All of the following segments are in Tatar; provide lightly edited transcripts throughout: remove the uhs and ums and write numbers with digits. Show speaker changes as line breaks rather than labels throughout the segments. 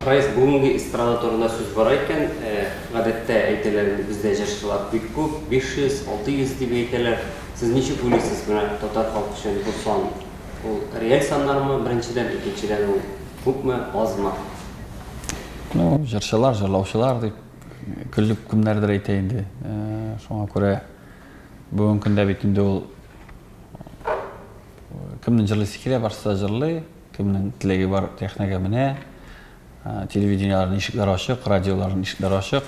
Райс, бүгенге эстрада турында сүз бара икән, гадәттә әйтәләр инде, бездә җырчылар бик күп, 500, 600 дип әйтәләр. Сез ничек уйлыйсыз, менә татар халкы өчен бу сан ул реаль саннармы, беренчедән, икенчедән, ул күпме, азмы?
Ну, җырчылар, җырлаучылар дип көлеп кемнәрдер әйтә инде. Шуңа күрә бүгенге көндә бит инде ул кемнең җырлыйсы килә, барсы да җырлый. Кемнең теләге бар, сәхнәгә менә. Телевидениеләрнең ишекләре ачык, радиоларның ишекләре ачык.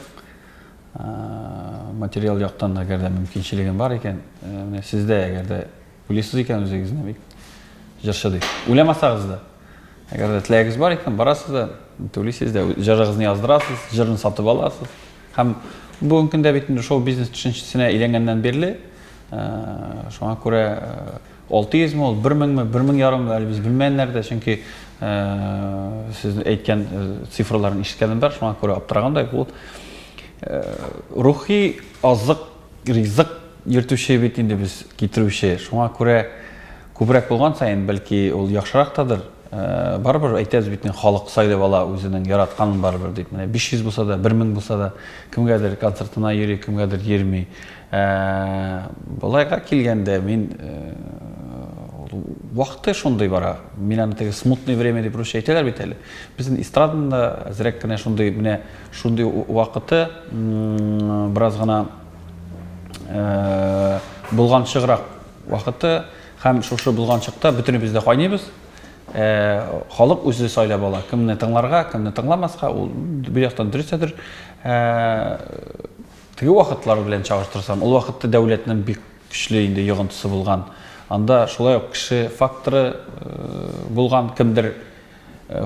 Материал яктан да әгәр дә мөмкинчелегең бар икән, менә сездә әгәр дә уйлыйсыз икән үзегезне бик җырчы дип. Уйламасагыз да, әгәр дә теләгегез бар икән, барасыз да, түлисез дә, җырыгызны яздырасыз, җырны сатып аласыз. Һәм бүгенге көндә бит инде шоу-бизнес төшенчәсенә әйләнгәннән бирле, шуңа күрә 600 ме ул, 1000 ме, 1 ярыммы, әле без белмәгәннәр дә, чөнки сез әйткән цифрларын ишеткәнем бар, шуңа күрә аптырагандай ул рухи азык, ризык йөртүче бит инде без, китерүче. Шуңа күрә күбрәк булган саен, бәлки ул яхшырак тадыр. Барыбер әйтәбез бит, халык сайлап ала үзенең яратканын барыбер дип. Менә 500 булса да, 1000 булса да, кемгәдер концертына йөри, кемгәдер йөрми. Болайга килгәндә, мин вакыты шундый бара. Мин аны теге смутное время дип русча әйтәләр бит әле. Безнең эстраданың да әзрәк кенә шундый, менә шундый вакыты бераз гына болганчыграк вакыты һәм шушы болганчыкта бөтенебез дә кайныйбыз. Халык үзе сайлап ала, кемне тыңларга, кемне тыңламаска, ул бер яктан дөрес тә дер. Теге вакытлар белән чагыштырсам, ул вакытта дәүләтнең бик көчле инде йогынтысы булган. Анда шулай ук кеше факторы булган, кемдер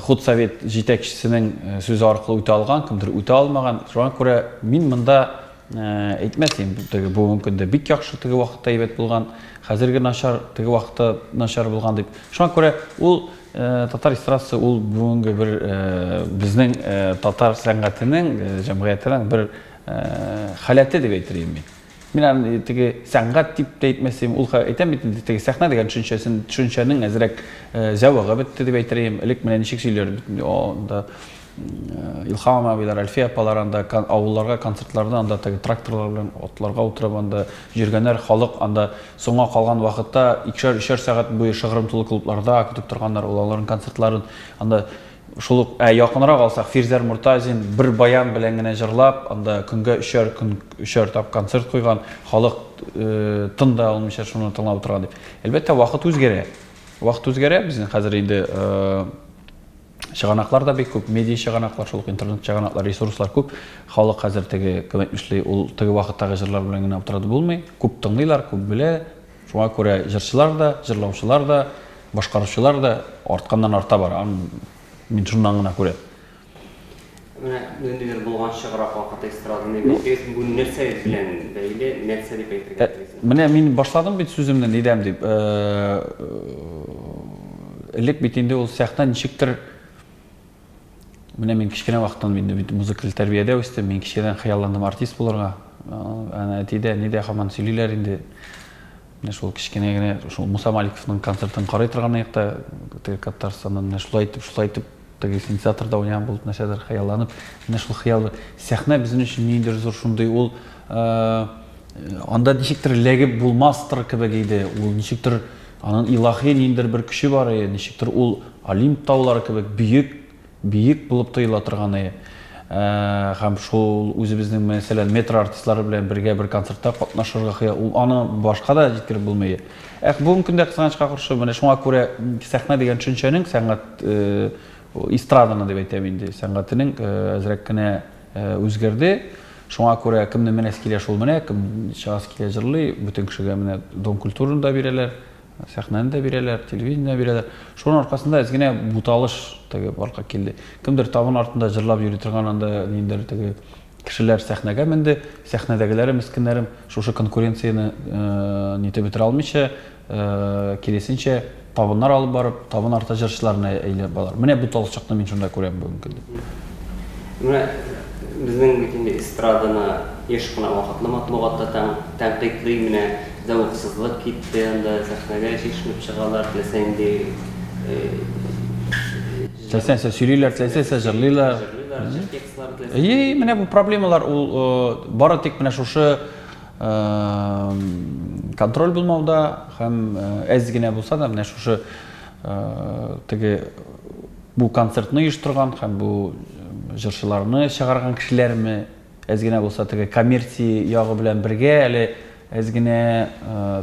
худсовет җитәкчесенең сүзе аркылы үтә алган, кемдер үтә алмаган. Шуңа күрә мин монда әйтмәс идем, теге бүгенге көндә бик яхшы, теге вакытта әйбәт булган, хәзерге начар, теге вакытта начар булган дип. Шуңа күрә ул татар эстрадасы ул бүгенге бер безнең татар сәнгатенең, җәмгыятенең бер халәте дип әйтер идем мин. Мин аны теге сәнгать дип тә әйтмәс идем. Ул әйтәм бит инде, теге сәхнә дигән төшенчәсен, төшенчәнең әзрәк зәвыгы бетте дип әйтер идем. Элек менә ничек сөйләр бит инде, анда Илһам абыйлар, Әлфия апалар анда авылларга концертларда анда теге тракторлар белән атларга утырып анда йөргәннәр, халык анда соңга калган вакытта икешәр, өчәр сәгать буе шыгрым тулы клубларда көтеп торганнар ул аларның концертларын. Анда шул ук, ә якынрак алсак, Фирзәр Мортазин бер баян белән генә җырлап, анда көнгә өчәр көн өчәр тап концерт куйган, халык тын да алмыйча шуны тыңлап утырган дип. Әлбәттә, вакыт үзгәрә. Вакыт үзгәрә, безнең хәзер инде чыганаклар да бик күп, медиа чыганаклар, шул ук интернет чыганаклар, ресурслар күп. Халык хәзер теге, кем әйтмешли, ул теге вакыттагы җырлар белән генә аптырады булмый. Күп тыңлыйлар, күп белә. Шуңа күрә җырчылар да, җырлаучылар да, башкаручылар да артканнан арта бара. Аны мин шуннан гына күрәм.
Менә ниндидер болганчыграк вакыт эстраданы дип әйтегез, бу нәрсә белән бәйле, нәрсә дип әйтергә телисез?
Менә мин башладым бит сүземне нидән дип. Элек бит инде ул сәхнә ничектер. Менә мин кечкенә вакыттан инде бит музыкаль тәрбиядә үстем. Мин кечкенәдән хыялландым артист булырга. Әнә әти дә, әни дә һаман сөйлиләр инде. Менә шул кечкенә генә шул Муса Маликовның концертын карый торган якта, теге Татарстаннан менә шулай итеп, шулай итеп теге синтезаторда уйнаган булып нәрсәдер хыялланып, менә шул хыял сәхнә безнең өчен ниндидер зур шундый ул анда ничектер эләгеп булмастыр кебек иде. Ул ничектер аның илаһи ниндидер бер көче бар иде, ничектер ул Олимп таулары кебек бөек, биек булып тоела торган иде. Һәм шул үзебезнең, мәсәлән, метро артистлары белән бергә бер концертта катнашырга хыял, ул аны башка да җиткереп булмый. Эх, бүгенге көндә кызганычка каршы, менә шуңа күрә сәхнә дигән төшенчәнең сәнгать эстраданы дип әйтәм инде, сәнгатенең әзрәк кенә үзгәрде. Шуңа күрә кемне менәсе килә, шул менә, кем чыгасы килә җырлый, бөтен кешегә менә дом культураны да бирәләр. Сәхнәне дә бирәләр, телевидение дә бирәләр. Шуның аркасында әз генә буталыш теге барлыкка килде. Кемдер табын артында җырлап йөри торган анда ниндидер теге кешеләр сәхнәгә менде. Сәхнәдәгеләре мескеннәрем шушы конкуренцияне нитеп бетерә алмыйча, киресенчә, табыннар алып барып, табын арты җырчыларына әйләнеп алар. Менә буталчыкны мин шунда күрәм бүгенге көндә.
Менә безнең бит инде эстраданы еш кына вакытлы матбугатта тәнкыйтьли, менә зәвыксызлык китте, анда сәхнәгә чишенеп чыгалар, теләсә нинди.
Теләсә нәрсә сөйлиләр, теләсә нәрсә җырлыйлар.
Җырлыйлар, җыр текстлары теләсә.
Әйе, менә бу проблемалар ул бары тик менә шушы контроль булмауда һәм әз генә булса да менә шушы теге бу концертны оештырган һәм бу җырчыларны чыгарган кешеләрме Әз генә булса теге коммерция ягы белән бергә әле әз генә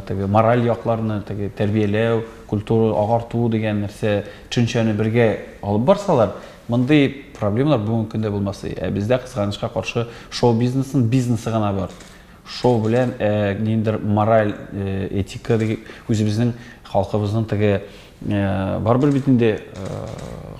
теге мораль якларны, теге тәрбияләү, культура, агарту дигән нәрсә, төшенчәне бергә алып барсалар, мондый проблемалар бүгенге көндә булмас иде. Ә бездә, кызганычка каршы, шоу-бизнесның бизнесы гына бар. Шоу белән ниндидер мораль, этика, үзебезнең халкыбызның теге Барыбер бит инде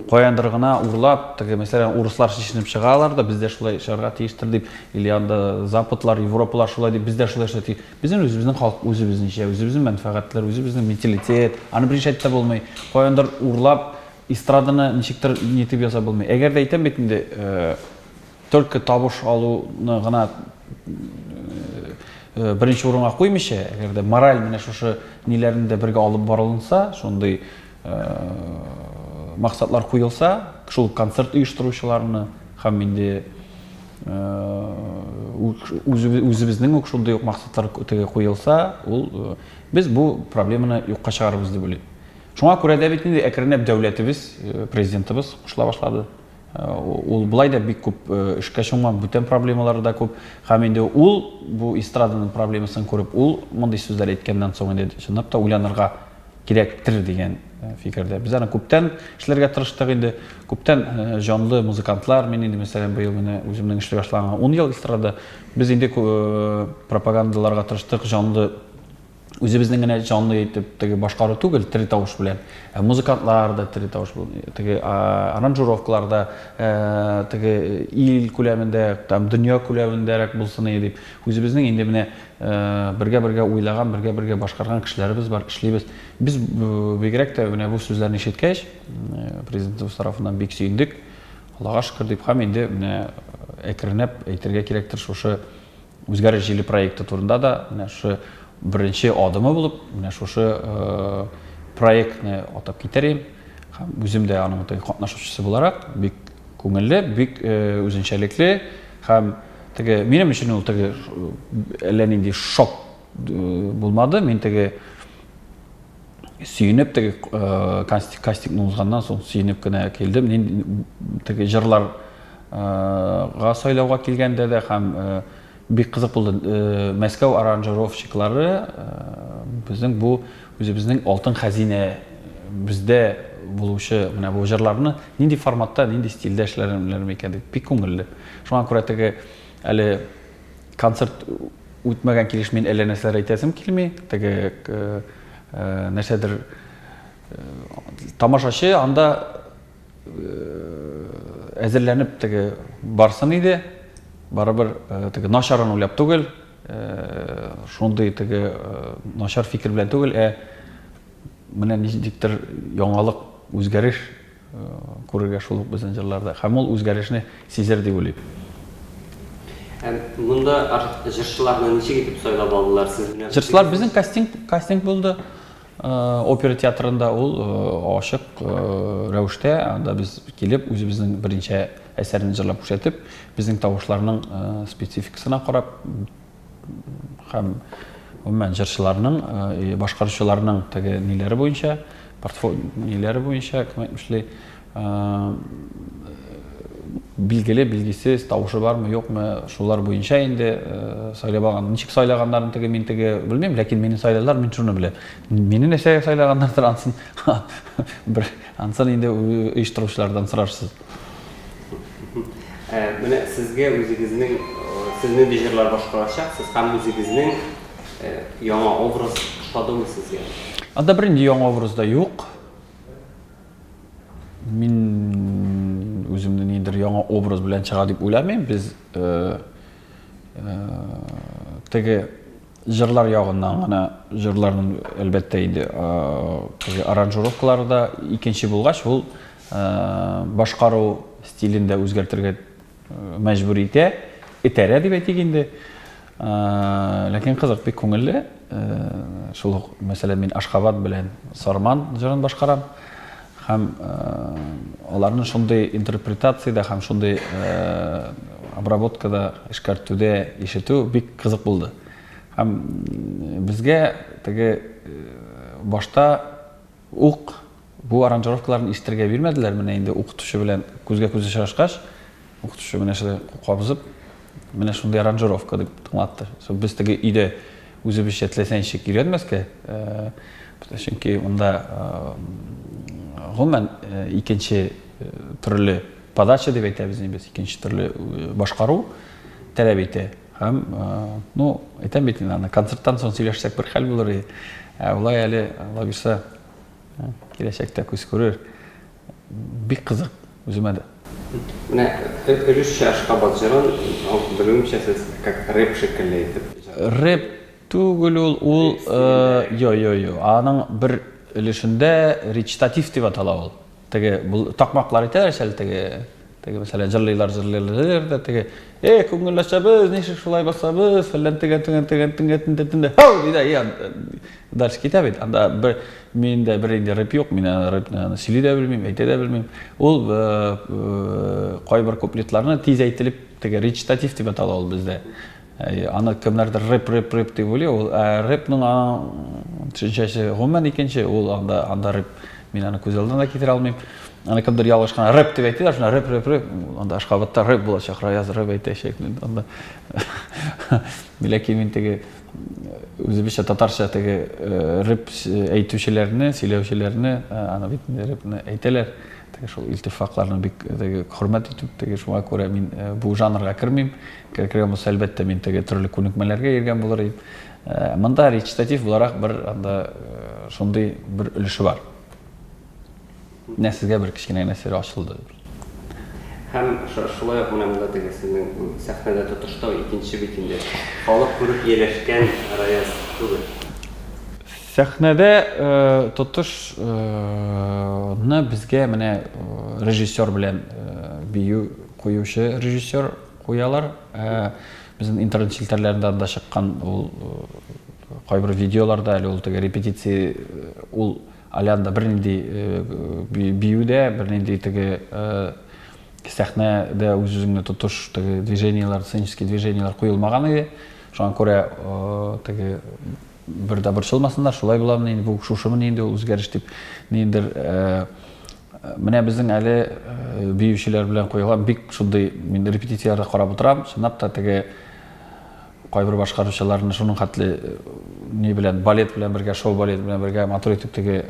каяндыр гына урлап, теге, мәсәлән, урыслар чишенеп чыгалар да, без дә шулай чыгарга тиештер дип, или анда западлар, европалар шулай дип, без дә шулай эшләргә тиеш. Безнең үзебезнең халык үзебезнеңчә, үзебезнең мәнфәгатьләр, үзебезнең менталитет, аны берничә әйтеп тә булмый. Каяндыр урлап, эстраданы ничектер нитеп ясап булмый. Әгәр дә әйтәм бит инде, Только табыш алуны гына беренче урынга куймыйча, әгәр дә мораль менә шушы ниләрне дә бергә алып барылынса, шундый максатлар куелса, шул концерт оештыручыларны һәм инде үзебезнең үк шундый ук максатлар теге куелса, ул без бу проблеманы юкка чыгарырбыз дип уйлыйм. Шуңа күрә дә бит инде әкренләп дәүләтебез, президентыбыз кушыла башлады. Ул болай да бик күп эшкә чумган, бүтән проблемалары да күп. Һәм инде ул бу эстраданың проблемасын күреп, ул мондый сүзләр әйткәннән соң инде чынлап та уйланырга кирәктер дигән фикердә. Без аны күптән эшләргә тырыштык инде. Күптән җанлы музыкантлар, мин инде мәсәлән быел менә үземнең эшли башлаганга 10 ел эстрада. Без инде пропагандаларга тырыштык, җанлы Үзебезнең генә җанлы итеп теге башкару түгел, тере тавыш белән. Ә музыкантлар да тере тавыш белән, теге аранжировкалар да теге ил күләмендә, там дөнья күләмендәрәк булсын иде дип. Үзебезнең инде менә бергә-бергә уйлаган, бергә-бергә башкарган кешеләребез бар, эшлибез. Без бигрәк тә менә бу сүзләрне ишеткәч, президентыбыз тарафыннан бик сөендек. Аллага шөкер дип һәм инде менә әкренләп әйтергә кирәктер шушы Үзгәреш җиле проекты турында да менә шушы беренче адымы булып, менә шушы проектны атап китәр идем. Һәм үзем дә аның теге катнашучысы буларак бик күңелле, бик үзенчәлекле һәм теге минем өчен ул теге әллә нинди шок булмады. Мин теге сөенеп теге кастингны узганнан соң сөенеп кенә килдем. Нинди теге җырлар га сайлауга килгәндә дә һәм бик кызык булды. Мәскәү аранжировщиклары безнең бу үзебезнең алтын хәзинә бездә булучы менә бу җырларны нинди форматта, нинди стильдә эшләрләр микән дип бик күңелле. Шуңа күрә теге әле концерт үтмәгән килеш мин әллә нәрсәләр әйтәсем килми. Теге нәрсәдер тамашачы анда әзерләнеп теге барсын иде. Барыбер теге начарын уйлап түгел, шундый теге начар фикер белән түгел, ә менә ничектер яңалык, үзгәреш күрергә шул ук безнең җырларда. Һәм ул үзгәрешне сизер дип уйлыйм.
Ә монда җырчыларны ничек итеп сайлап алдылар? Сез менә
Җырчылар безнең кастинг, кастинг булды. Опера театрында ул ачык рәвештә, анда без килеп, үзебезнең берничә әсәрне җырлап күрсәтеп, безнең тавышларның спецификасына карап һәм гомумән җырчыларның, башкаручыларның теге ниләре буенча, портфолио ниләре буенча, кем әйтмешли, билгеле, билгесез, тавышы бармы, юкмы, шулар буенча инде сайлап алган. Ничек сайлаганнарын теге мин теге белмим, ләкин мине сайладылар, мин шуны беләм. Мине нәрсәгә сайлаганнардыр, ансын бер ансын инде оештыручылардан сорарсыз.
Менә сезгә үзегезнең сез нинди җырлар башкарачаксыз һәм үзегезнең яңа образ ошадымы сезгә?
Анда бернинди яңа образ да юк. Мин үземне ниндидер яңа образ белән чыга дип уйламыйм. Без э, э, теге җырлар ягыннан гына җырларның әлбәттә инде э, теге аранжировкалары да икенче булгач, ул башкару стилен дә үзгәртергә мәҗбүр итә, этәрә дип әйтик инде. Ләкин кызык, бик күңелле. Шул ук, мәсәлән, мин Ашхабад белән Сарман җырын башкарам. Һәм аларны шундый интерпретациядә һәм шундый обработкада, эшкәртүдә ишетү бик кызык булды. Һәм безгә теге башта ук бу аранжировкаларны ишетергә бирмәделәр. Менә инде укытучы белән күзгә күз очрашкач, укытучы менә шулай кабызып, менә шундый аранжировка дип тыңлатты. Без теге өйдә үзебезчә теләсә ничек өйрәнмәскә, чөнки монда гомумән икенче төрле подача дип әйтәбез инде без, икенче төрле башкару таләп итә. Һәм, ну, әйтәм бит инде аны, концерттан соң сөйләшсәк бер хәл булыр иде. Ә болай әле, Алла бирса, киләчәктә күз күрер. Бик кызык үземә дә.
Менә өлешчә Ашхабад җырын, белүемчә, сез как рэп шикелле итеп
җырладыгыз. Рэп түгел ул, ул, йо, йо, йо, аның бер өлешендә речитатив дип атала ул. Теге такмаклар әйтәләр әле теге, теге мәсәлән җырлыйлар, җырлыйлар да теге, эй, күңел ачабыз, ничек шулай басабыз, фәлән тегән тегән тегән тегән тегән тегән, һау, ди дә, и, дальше китә бит. Анда бер миндә бер инде рэп юк, мин аны рэпны сөйли дә белмим, әйтә дә белмим. Ул кайбер куплетларны тиз әйтелеп, теге речитатив дип атала ул бездә. Аны кемнәрдер рэп, рэп, рэп дип уйлый. Ул рэпның аның төшенчәсе гомумән икенче. Ул анда, анда рэп, мин аны күз алдына да китерә алмыйм. Аны кемдер ялгыш кына рэп дип әйтәләр, шунда рэп, рэп, рэп. Анда Ашхабадта рэп булачак, Раяз рэп әйтәчәк. Анда ләкин мин теге үзебезчә татарча теге рэп әйтүчеләрне, сөйләүчеләрне, аны бит рэпны әйтәләр. Теге шул илтифакларны бик теге хөрмәт итеп, теге шуңа күрә мин бу жанрга кермим. Кергән булса, әлбәттә, мин теге төрле күнекмәләргә йөргән булыр идем. Монда речитатив буларак бер анда шундый бер өлеше бар. Менә сезгә бер кечкенә генә сер ачылды.
Һәм шулай ук менә монда теге сезнең сәхнәдә тотышта икенче бит инде. Халык күреп ияләшкән Раяз түгел.
Сәхнәдә тотыш ны безгә менә режиссер белән бию куючы режиссер куялар. Безнең интернет челтәрләрендә анда чыккан ул кайбер видеоларда әле ул теге репетиция ул әле анда бернинди бию дә, бернинди теге сәхнәдә үз-үзеңне тотыш теге движениеләр, сценический движениеләр куелмаган иде. Шуңа күрә теге бер дә борчылмасыннар, шулай буламыни инде, бу шушымыни инде ул үзгәреш дип, ниндидер менә безнең әле биючеләр белән куелган бик шундый, мин репетицияләрдә карап утырам, чынлап та теге кайбер башкаручыларны шуның хәтле ни белән, балет белән бергә, шоу-балет белән бергә матур итеп теге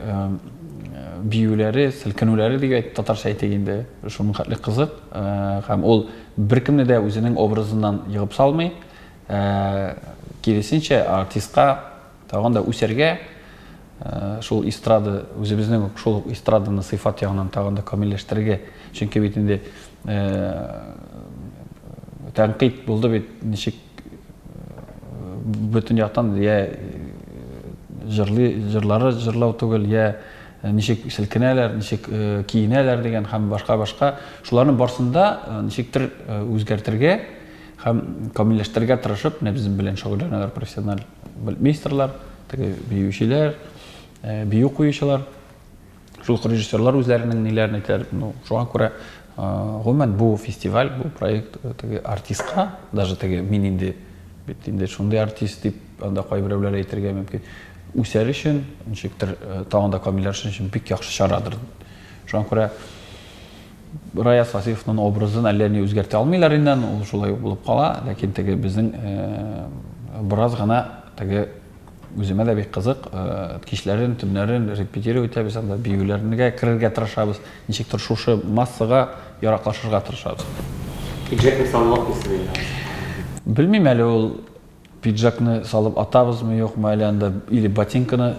биюләре, селкенүләре дип әйт, татарча әйтик инде, шуның хәтле кызык. Һәм ул беркемне дә үзенең образыннан егып салмый. Киресенчә, артистка тагын да үсәргә, шул эстрада, үзебезнең үк шул ук эстраданы сыйфат ягыннан тагын да камилләштерергә. Чөнки бит инде тәнкыйть булды бит, ничек бөтен яктан я җырлый, җырлары җырлау түгел, я ничек селкенәләр, ничек киенәләр дигән һәм башка-башка. Шуларның барысын да ничектер үзгәртергә һәм камилләштерергә тырышып, менә безнең белән шөгыльләнәләр профессиональ балетмейстерлар, теге биючеләр, бию куючылар, шул ук режиссерлар үзләренең ниләрен әйтәләр. Ну, шуңа күрә, гомумән, бу фестиваль, бу проект теге артистка, даже теге мин инде бит инде шундый артист дип анда кайберәүләр әйтергә мөмкин, үсәр өчен, ничектер тагын да камилләшер өчен бик яхшы чарадыр. Шуңа күрә Раяз Васифовның образын әллә ни үзгәртә алмыйлар инде, ул шулай ук булып кала, ләкин теге безнең бераз гына теге үземә дә бик кызык, кичләрен, төннәрен репетировать итәбез анда, биюләргә керергә тырышабыз, ничектер шушы массага яраклашырга тырышабыз.
Пиджакны салып атмыйсыз инде хәзер?
Белмим әле ул Пиджакны салып атабызмы, юкмы, әле анда или ботинканы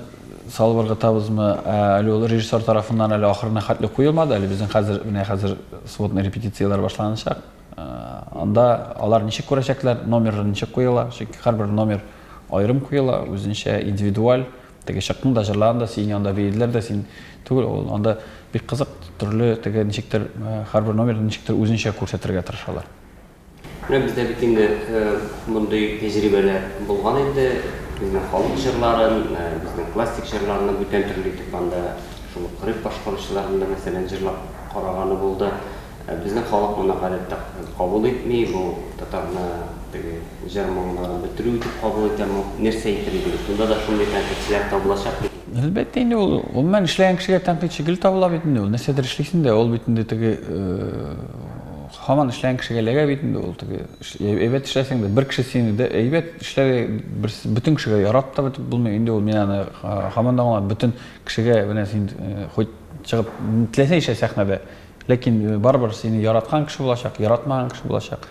салып ыргытабызмы, әле ул режиссер тарафыннан әле ахырына хәтле куелмады, әле безнең хәзер, менә хәзер сводный репетицияләр башланачак. Анда алар ничек күрәчәкләр, номер ничек куела, чөнки һәрбер номер аерым куела, үзенчә индивидуаль. Теге чыктың да җырладың да, синең янында биеделәр дә, син түгел, ул анда бик кызык, төрле теге ничектер һәрбер номерны ничектер үзенчә күрсәтергә тырышалар.
Менә бездә бит инде мондый тәҗрибәләр булган инде. Безнең халык җырларын, безнең классик җырларны бүтән төрле итеп анда Шул ук рэп башкаручыларның да, мәсәлән, җырлап караганы булды. Безнең халык моны гадәттә кабул итми, бу татарны теге җыр моңнарын бетерү итеп кабул итә. Нәрсә әйтер идегез? Монда да шундый тәнкыйтьчеләр табылачак бит.
Әлбәттә инде ул, гомумән, эшләгән кешегә тәнкыйтьче гел табыла бит инде ул. Нәрсәдер эшлисең дә, ул бит инде теге һаман эшләгән кешегә эләгә бит инде ул теге. Әйбәт эшләсәң дә, бер кеше сине дә әйбәт эшләргә, бер бөтен кешегә яратып та бетеп булмый. Инде ул мин аны һаман да аңлам, бөтен кешегә менә син хоть чыгып теләсә нишлә сәхнәдә, ләкин барыбер сине яраткан кеше булачак, яратмаган кеше булачак.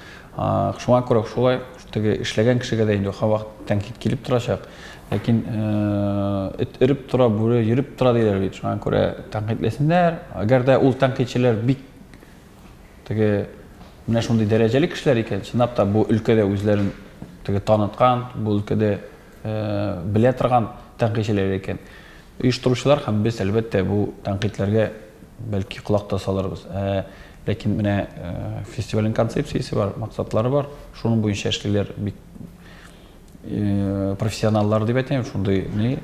Шуңа күрә шулай теге эшләгән кешегә дә инде һәрвакыт тәнкыйть килеп торачак. Ләкин эт өреп тора, бүре йөреп тора диләр бит. Шуңа күрә тәнкыйтьләсеннәр. Әгәр дә ул тәнкыйтьчеләр бик теге менә шундый дәрәҗәле кешеләр икән, чынлап та бу өлкәдә үзләрен теге таныткан, бу өлкәдә белә торган тәнкыйтьчеләр икән. Оештыручылар һәм без, әлбәттә, бу тәнкыйтьләргә бәлки колак та салырбыз. Ә, ләкин менә фестивальнең концепциясе бар, максатлары бар. Шуның буенча эшлиләр бик профессионаллар дип әйтәм, шундый ни.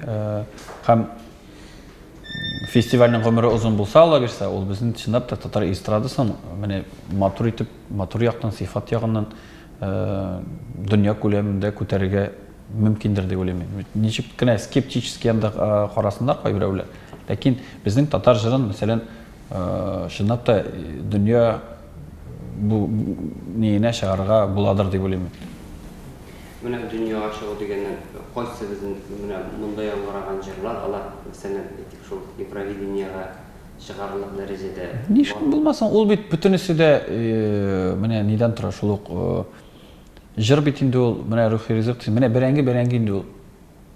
Һәм фестивальнең гомере озын булса, Алла бирсә, ул безнең чынлап та татар эстрадасын менә матур итеп, матур яктан, сыйфат ягыннан дөнья күләмендә күтәрергә мөмкиндер дип уйлыйм мин. Ничек кенә скептически анда карасыннар кайберәүләр. Ләкин безнең татар җырын, мәсәлән, чынлап та дөнья бу ниенә чыгарырга буладыр дип уйлыйм мин.
Менә дөньяга чыгу дигәннән, кайсы безнең менә монда яңгыраган җырлар, алар, мәсәлән, әйтик, шул Евровидениегә чыгарлык дәрәҗәдә?
Ничек булмасын, ул бит бөтенесе дә менә нидән тора, шул ук Җыр бит инде ул, менә рухи ризык дисең. Менә бәрәңге бәрәңге инде ул.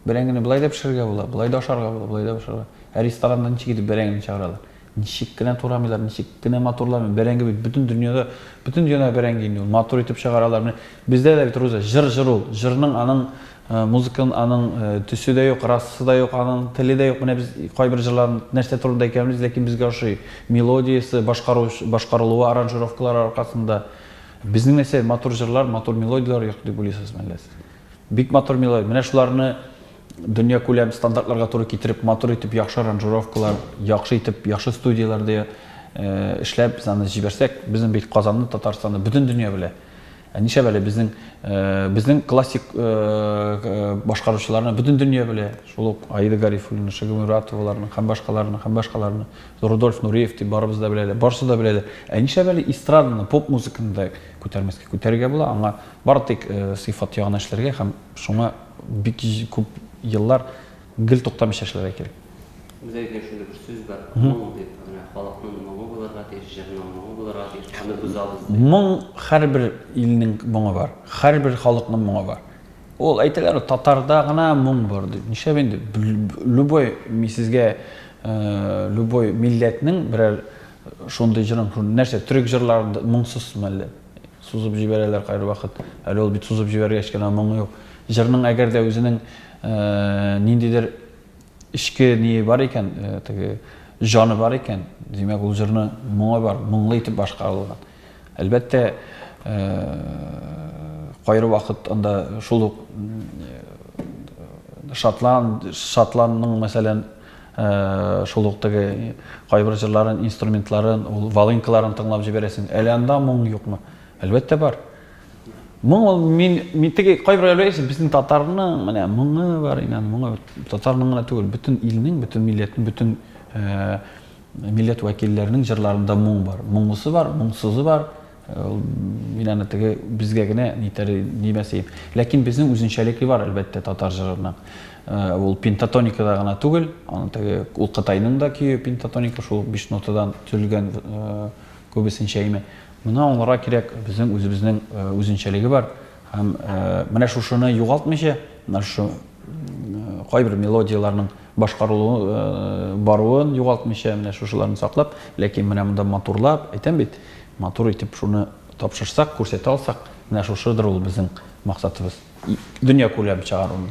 Бәрәңгене болай да пешерергә була, болай да ашарга була, болай да пешерергә. Ә ресторанда ничек итеп бәрәңгене чыгаралар? Ничек кенә турамыйлар, ничек кенә матурламый. Бәрәңге бит бөтен дөньяда, бөтен дөньяда бәрәңге инде ул. Матур итеп чыгаралар. Менә бездә дә бит, Руза, җыр җыр ул. Җырның аның э, музыканың аның э, төсе дә юк, расасы да юк, аның теле дә юк. Менә без кайбер җырларның нәрсә турында икәнен белмибез, ләкин безгә ошый. Мелодиясе, башкару, башкарылуы, аранжировкалары аркасында. Безнең нәрсә, матур җырлар, матур мелодияләр юк дип уйлыйсызмы әллә сез? Бик матур мелодия. Менә шуларны дөньякүләм стандартларга туры китереп, матур итеп, яхшы аранжировкалар, яхшы итеп, яхшы студияләрдә эшләп, без аны җибәрсәк, безнең бит Казанны, Татарстанны бөтен дөнья белә. Ә нишләп әле безнең безнең классик башкаручыларны бөтен дөнья белә. Шул ук Аида Гарифуллина, Шагимуратоваларны һәм башкаларны, һәм башкаларны. Рудольф Нуриев дип барыбыз да беләләр, барысы да беләләр. Ә нишләп әле эстраданы, поп-музыканы да күтәрмәскә? Күтәрергә була, аңа бары тик сыйфат ягына эшләргә һәм шуңа бик күп еллар гел туктамыйча эшләргә кирәк.
Бездә бит шундый бер сүз бар, моң дип. Менә халыкның моңы булырга тиеш, җырның моңы булырга тиеш, аны бозабыз
дип. Моң һәрбер илнең моңы бар, һәрбер халыкның моңы бар. Ул әйтәләр, татарда гына моң бар дип. Нишләп инде? Любой мин сезгә любой милләтнең берәр шундый җырын, нәрсә, төрек җырларында моңсыз мәллә? Сузып җибәрәләр кайвакыт. Әле ул бит сузып җибәргәч кенә моңы юк. Җырның әгәр дә үзенең ниндидер эчке ние бар икән, теге җаны бар икән, димәк, ул җырны моңы бар, моңлы итеп башкарылган. Әлбәттә, кайры вакыт анда шул ук шотланд, шотландның, мәсәлән, шул ук теге кайбер җырларын, инструментларын, ул волынкаларын тыңлап җибәрәсең. Әле анда моң юкмы? Әлбәттә бар. Моң ул мин, мин теге кайбер әйтә, безнең татарның менә моңы бар, инде моңы татарның гына түгел, бөтен илнең, бөтен милләтнең, бөтен Милләт вәкилләренең җырларында моң бар. Моңлысы бар, моңсызы бар. Ул мин аны теге безгә генә нитәр димәс идем. Ләкин безнең үзенчәлекле бар, әлбәттә, татар җырының. Ул пентатоникада гына түгел, аны теге ул Кытайның да көе пентатоника, шул биш нотадан төзелгән күбесенчә име. Моны аңларга кирәк, безнең үзебезнең үзенчәлеге бар. Һәм менә шушыны югалтмыйча, менә шушы кайбер мелодияләрнең башкарылуы баруын югалтмыйча, менә шушыларны саклап, ләкин менә монда матурлап, әйтәм бит, матур итеп шуны тапшырсак, күрсәтә алсак, менә шушыдыр ул безнең максатыбыз. Дөнья күләм чыгаруны.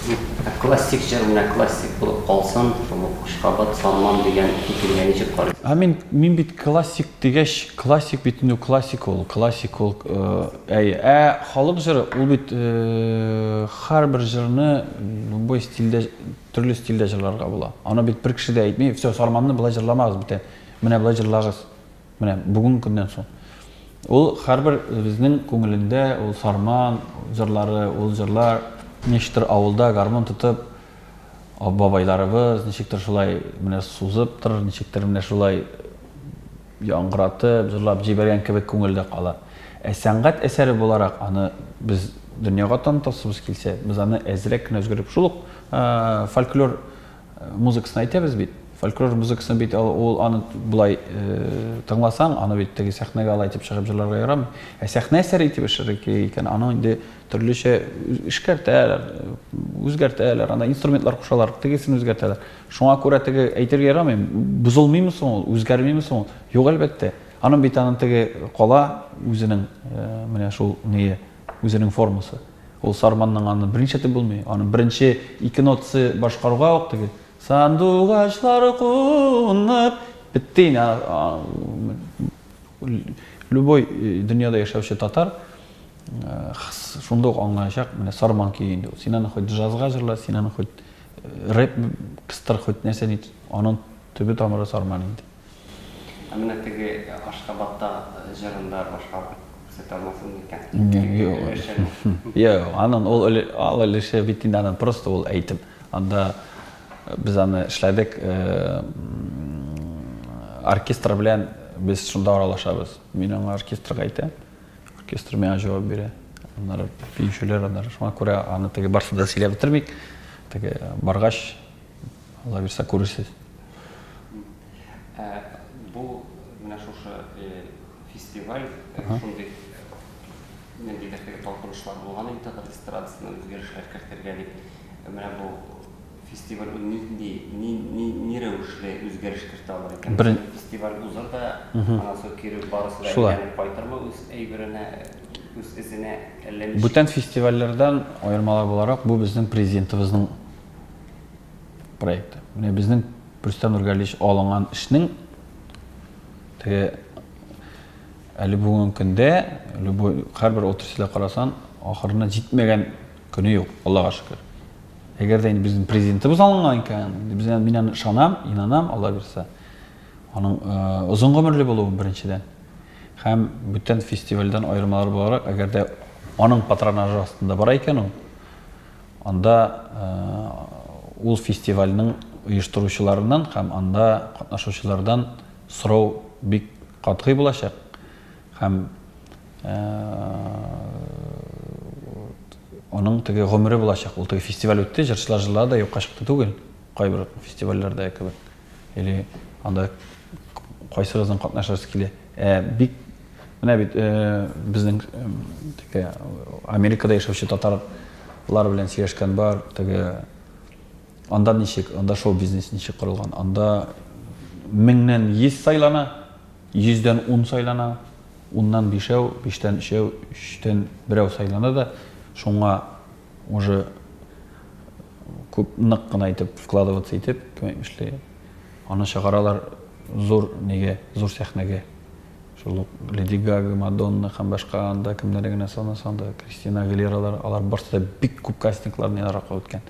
Ә классик җыр менә классик булып калсын, шул ук Ашхабад, Сарман дигән фикергә ничек карыйсыз?
Ә мин, мин бит классик дигәч, классик бит инде классик ул, классик ул, әйе. Ә халык җыры, ул бит һәрбер җырны любой стильдә, төрле стильдә җырларга була. Аны бит бер кеше дә әйтми, все, Сарманны болай җырламагыз бүтән, менә болай җырлагыз. Менә бүгенге көннән соң. Ул һәрбер безнең күңелендә, ул Сарман җырлары, ул җырлар ничектер авылда гармун тотып, бабайларыбыз ничектер шулай менә сузыптыр, ничектер менә шулай яңгыратып, җырлап җибәргән кебек күңелдә кала. Ә сәнгать әсәре буларак аны без дөньяга танытасыбыз килсә, без аны әзрәк кенә үзгәртеп, шул ук фольклор музыкасын әйтәбез бит. Фольклор музыкасын бит ул аны болай тыңласаң, аны бит теге сәхнәгә алай итеп чыгып җырларга ярамый. Ә сәхнә әсәре итеп эшләргә кирәк икән, аны инде төрлечә эшкәртәләр, үзгәртәләр, анда инструментлар кушалар, тегесен үзгәртәләр. Шуңа күрә теге әйтергә ярамый, бозылмыймы соң ул, үзгәрмиме соң ул? Юк, әлбәттә. Аның бит аның теге кала үзенең менә шул ние, үзенең формасы. Ул сарманның аны берничә итеп булмый. Аның беренче ике нотасы башкаруга ук теге сандугачлар кунып бетте инде. Любой дөньяда яшәүче татар шунда ук аңлаячак, менә сарман көе инде ул. Син аны хоть джазга җырла, син аны хоть рэп кыстыр, хоть нәрсә ни, аның төбе тамыры сарман инде.
Ә менә теге Ашхабадта җырында башкарып күрсәтә алмасын микән?
Юк. Юк, анын ул ул өлеше бит инде анын просто ул әйтеп. Анда без аны эшләдек, оркестр белән без шунда аралашабыз. Мин аңа оркестрга әйтәм, оркестр миңа җавап бирә. Аннары биючеләр, аннары шуңа күрә аны теге барсын да сөйләп бетермик. Теге баргач, Алла бирсә, күрерсез.
Ә бу менә шушы фестиваль шундый ниндидер теге талпынышлар булган инде татар эстрадасына үзгәрешләр кертергә дип. Менә бу фестиваль ул нинди ни ни ни рәвешле үзгәреш кертә алыр икән? Бер... Фестиваль узыр да, аннан соң кире барысы да әйләнеп кайтырмы үз әйберенә, үз эзенә, әллә ничек?
Бүтән фестивальләрдән аермалы буларак, бу безнең президентыбызның проекты. Менә безнең Рөстәм Нургалиевич алынган эшнең теге әле бүгенге көндә любой һәрбер отрасльгә карасан, ахырына җитмәгән көне юк, Аллага шөкер. Әгәр дә инде безнең президентыбыз алынган икән, без мин аны ышанам, инанам, Алла бирсә. Аның озын гомерле булуын беренчедән. Һәм бүтән фестивальдән аермалар буларак, әгәр дә аның патронажы астында бара икән ул, Анда ул фестивальнең оештыручыларыннан һәм анда катнашучылардан сорау бик катгый булачак һәм аның теге гомере булачак. Ул теге фестиваль үтте, җырчылар җырлады да юкка чыкты түгел, кайбер фестивальләрдә кебек. Или анда кайсыгызның катнашасы килә. Ә бик менә бит безнең теге Америкада яшәүче татарлар белән сөйләшкән бар, теге анда ничек, анда шоу-бизнес ничек корылган. Анда меңнән 100 сайлана, йөздән 10 сайлана, уннан бишәү, биштән өчәү, өчтән берәү сайлана да, шуңа уже күп нык кына итеп вкладываться итеп, кем әйтмешли, аны чыгаралар зур нигә, зур сәхнәгә. Шул ук Леди Гага, Мадонна һәм башка анда кемнәр генә санасаң да, Кристина Агилералар, алар барсы да бик күп кастинглар ниләр аркылы үткән.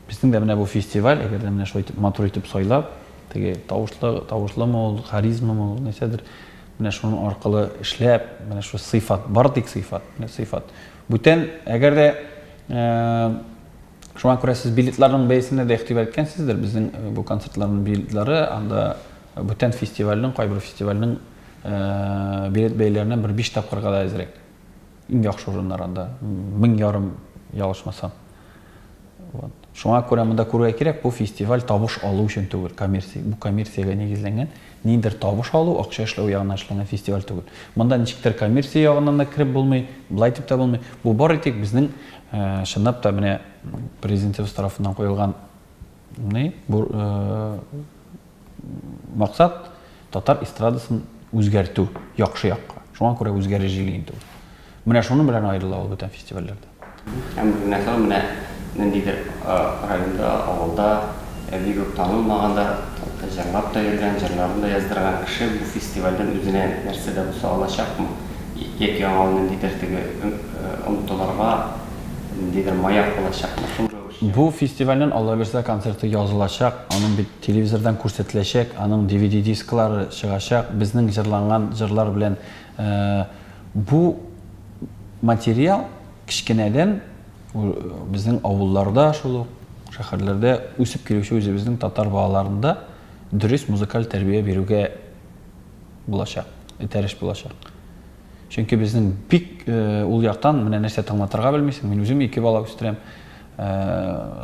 Безнең дә менә бу фестиваль, әгәр дә менә шулай итеп матур итеп сайлап, теге тавышлы, тавышлымы ул, харизмамы ул, нәрсәдер, менә шуның аркылы эшләп, менә шул сыйфат, бары тик сыйфат, менә сыйфат. Бүтән, әгәр дә шуңа күрә сез билетларның бәясенә дә игътибар иткәнсездер, безнең бу концертларның билетлары анда бүтән фестивальнең, кайбер фестивальнең билет бәяләреннән бер 5 тапкырга да әзрәк. Иң яхшы урыннар анда 1500 ялгышмасам. Вот. Шуңа күрә монда күрергә кирәк, бу фестиваль табыш алу өчен түгел, коммерция, бу коммерциягә нигезләнгән, ниндидер табыш алу, акча эшләү ягыннан эшләнгән фестиваль түгел. Монда ничектер коммерция ягыннан да кереп булмый, былай итеп тә булмый. Бу бары тик безнең чынлап та менә президентыбыз тарафыннан куелган ни, бу максат татар эстрадасын үзгәртү, яхшы якка. Шуңа күрә үзгәреш җиле инде ул. Менә шуның белән аерыла ул бүтән фестивальләрдән.
Һәм менә соң менә Ниндидер районда, авылда бик үк танылмаган да, җырлап та йөргән, җырларын да яздырган кеше бу фестивальдән үзенә нәрсә дә булса алачакмы? Яки аңа ул ниндидер теге омтылырга ниндидер маяк булачакмы? Шул рәвешчә.
Бу фестивальнең, Алла бирсә, концерты язылачак, аның бит телевизордан күрсәтеләчәк, аның DVD дисклары чыгачак, безнең җырланган җырлар белән. Бу материал кечкенәдән Безнең авылларда, шул ук шәһәрләрдә үсеп килүче үзебезнең татар балаларында дөрес музыкаль тәрбия бирүгә булачак, этәреш булачак. Чөнки безнең бик ул яктан менә нәрсә тыңлатырга белмисең. Мин үзем ике бала үстерәм.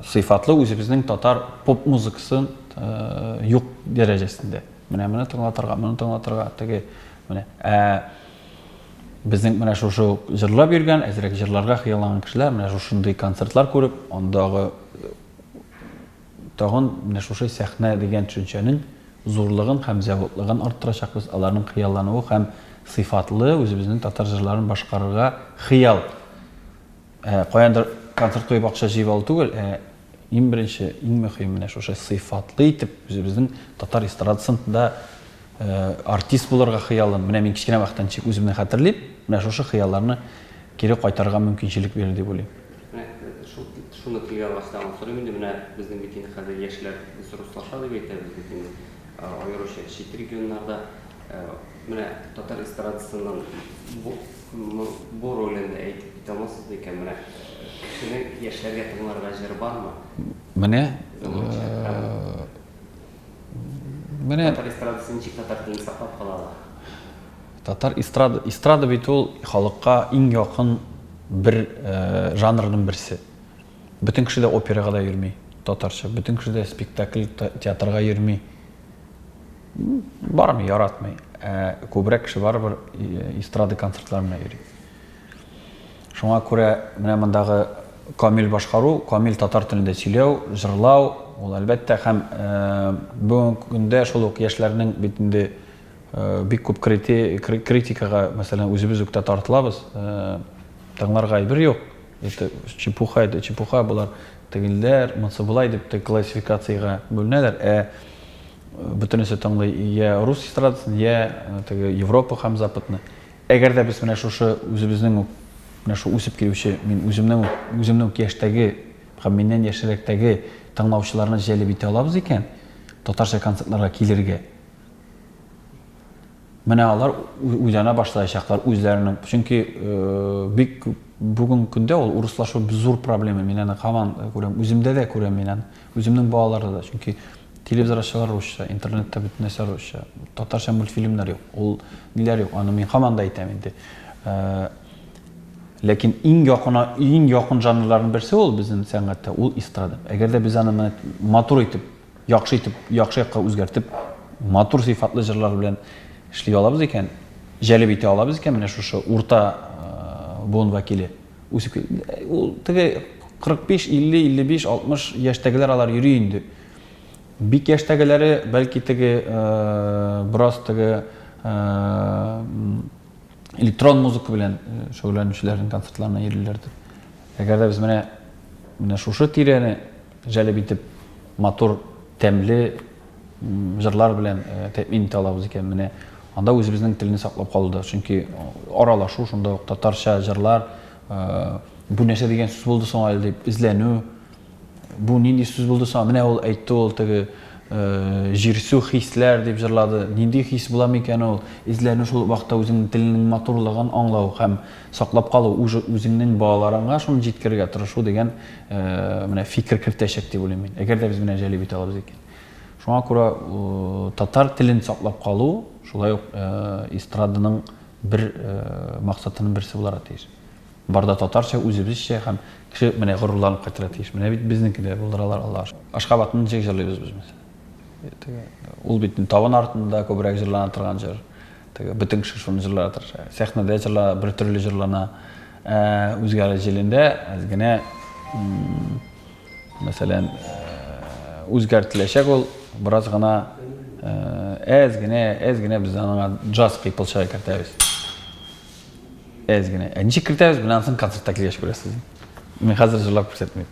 Сыйфатлы үзебезнең татар поп музыкасын юк дәрәҗәсендә. Менә моны тыңлатырга, моны тыңлатырга, теге менә. Ә Безнең менә шушы җырлап йөргән, әзрәк җырларга хыялланган кешеләр менә шушындый концертлар күреп, андагы тагын менә шушы сәхнә дигән төшенчәнең зурлыгын һәм зәвыклыгын арттырачакбыз, аларның хыяллануы һәм сыйфатлы үзебезнең татар җырларын башкарырга хыял. Ә, каяндыр концерт куеп акча җыеп алу түгел, ә иң беренче, иң мөһим менә шушы сыйфатлы итеп үзебезнең татар эстрадасында артист булырга хыялым, менә мин кечкенә вакыттан ничек үземне хәтерлим, менә шушы хыялларны кире кайтарырга мөмкинчелек бирер дип уйлыйм.
Менә шул шуны телгә алгач тагын сорыйм инде, менә безнең бит инде хәзер яшьләр без руслаша дип әйтәбез бит инде, аеруча чит регионнарда. Менә татар эстрадасының бу бу ролен дә әйтеп китә алмассыз микән? Менә кешенең яшьләргә тыңларга җыры бармы?
Менә
Менә татар эстрадасы ничек татар телен саклап кала ала?
Татар эстрада, эстрада бит ул халыкка иң якын бер жанрның берсе. Бөтен кеше дә операга да йөрми, татарча. Бөтен кеше дә спектакль, театрга йөрми. Бармый, яратмый. Ә күбрәк кеше барыбер эстрада концертларына йөри. Шуңа күрә менә мондагы камил башкару, камил татар телендә сөйләү, җырлау, ул әлбәттә һәм бүгенге көндә шул ук яшьләрнең бит инде бик күп критикага, мәсәлән, үзебез үк тә тартылабыз. Тыңларга әйбер юк. Это чепуха, это чепуха, болар тегеләр, монысы болай дип те классификациягә бүленәләр. Ә бөтенесе тыңлый я рус эстрадасын, я теге Европа һәм Западны. Әгәр дә без менә шушы үзебезнең үк, менә шул үсеп килүче, мин үземнең үк, үземнең үк яшьтәге һәм миннән яшьрәктәге тыңлаучыларны җәлеп итә алабыз икән, татарча концертларга килергә, менә алар уйлана башлаячаклар үзләренең. Чөнки бик күп бүгенге көндә ул урыслашу зур проблема. Мин аны һаман күрәм, үземдә дә күрәм мин аны. Үземнең балаларда да. Чөнки Телевизор ачалар русча, интернетта бөтен нәрсә русча. Татарча мультфильмнар юк, ул ниләр юк, аны мин һаман да әйтәм инде. Э, ләкин иң якын иң якын жанрларның берсе ул безнең сәнгатьтә, ул эстрада. Әгәр дә без аны менә матур итеп, яхшы итеп, яхшы якка үзгәртеп, матур сыйфатлы җырлар белән эшли алабыз икән, җәлеп итә алабыз икән, менә шушы урта э, буын вәкиле үсеп ул теге 45, 50, 55, 60 яшьтәгеләр алар йөри инде. Бик яшьтәгеләре, бәлки теге бераз теге электрон музыка белән шөгыльләнүчеләрнең концертларына йөриләрдер. Әгәр дә без менә менә шушы тирәне җәлеп итеп матур, тәмле җырлар белән тәэмин итә алабыз икән, менә анда үзебезнең телне саклап калуда. Чөнки аралашу шунда ук татарча җырлар, бу нәрсә дигән сүз булды соң әле дип эзләнү, Бу нинди сүз булды соң? Менә ул әйтте ул теге җирсү хисләр дип җырлады. Нинди хис була микән ул? Эзләнү шул вакытта үзеңнең теленең матурлыгын аңлау һәм саклап калу, уже үзеңнең балаларыңа шуны җиткерергә тырышу дигән менә фикер кертәчәк дип уйлыйм мин. Әгәр дә без менә җәлеп итә алабыз икән. Шуңа күрә татар телен саклап калу шулай ук эстраданың бер максатының берсе буларга тиеш. Бар да татарча, үзебезчә һәм кеше менә горурланып кайтырга тиеш. Менә бит безнеке дә булдыралар, Аллага шөкер. Ашхабадны ничек җырлыйбыз без, мәсәлән? Теге, ул бит табын артында күбрәк җырлана торган җыр. Теге, бөтен кеше шуны җырларга тырыша. Сәхнәдә җырла, бер төрле җырлана. Ә үзгәрә җилендә әз генә, мәсәлән, үзгәртеләчәк ул, бераз гына, әз генә, әз генә без аңа джаз кыйпылчыгы кертәбез. Әз генә. Ә ничек кертәбез, менә анысын концертта килгәч күрәсез. Мин хәзер җырлап күрсәтмим.